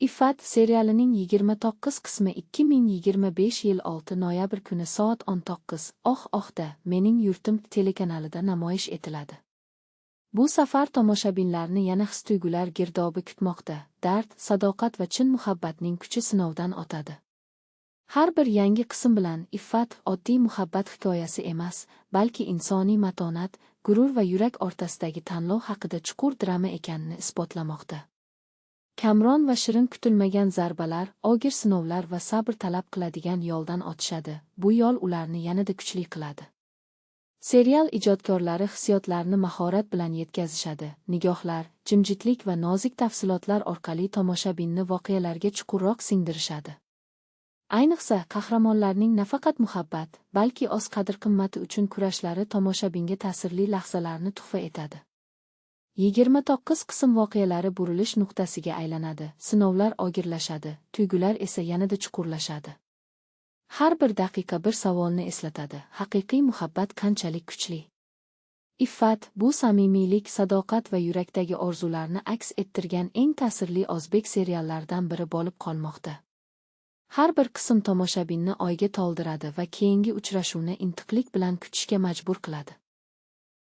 Iffat serialining 29 qismi 2025 yil 6 noyabr kuni soat 19:00 da Mening yurtim telekanalida namoyish etiladi. Bu safar tomoshabinlarni yana his-tuyg'ular girdobi kutmoqda, dard, sadoqat va chin muhabbatning kuchi sinovdan o'tadi. Har bir yangi qism bilan Iffat oddiy muhabbat hikoyasi emas, balki insoniy matonat, g'urur va yurak o'rtasidagi tanlov haqida chuqur drama ekanini isbotlamoqda. Kamron va Shirin kutilmagan zarbalar, og'ir sinovlar va sabr talab qiladigan yo'ldan o'tishadi. Bu yo'l ularni yanada kuchli qiladi. Serial ijodkorlari hissiyotlarni mahorat bilan yetkazishadi. Nigohlar, jimjitlik va nozik tafsilotlar orqali tomoshabinni voqealarga chuqurroq singdirishadi. Ayniqsa, qahramonlarning nafaqat muhabbat, balki o'z qadr-qimmati uchun kurashlari tomoshabinga ta'sirli lahzalarni tuhfa etadi. 29 qism voqealari burilish nuqtasiga aylanadi, sinovlar og'irlashadi, tuyg'ular esa yanada chuqurlashadi. Har bir daqiqa bir savolni eslatadi: haqiqiy muhabbat qanchalik kuchli? Iffat bu samimiylik, sadoqat va yurakdagi orzularni aks ettirgan eng ta'sirli o'zbek seriallaridan biri bo'lib qolmoqda. Har bir qism tomoshabinni o'yga toldiradi va keyingi uchrashuvni intiqlik bilan kutishga majbur qiladi.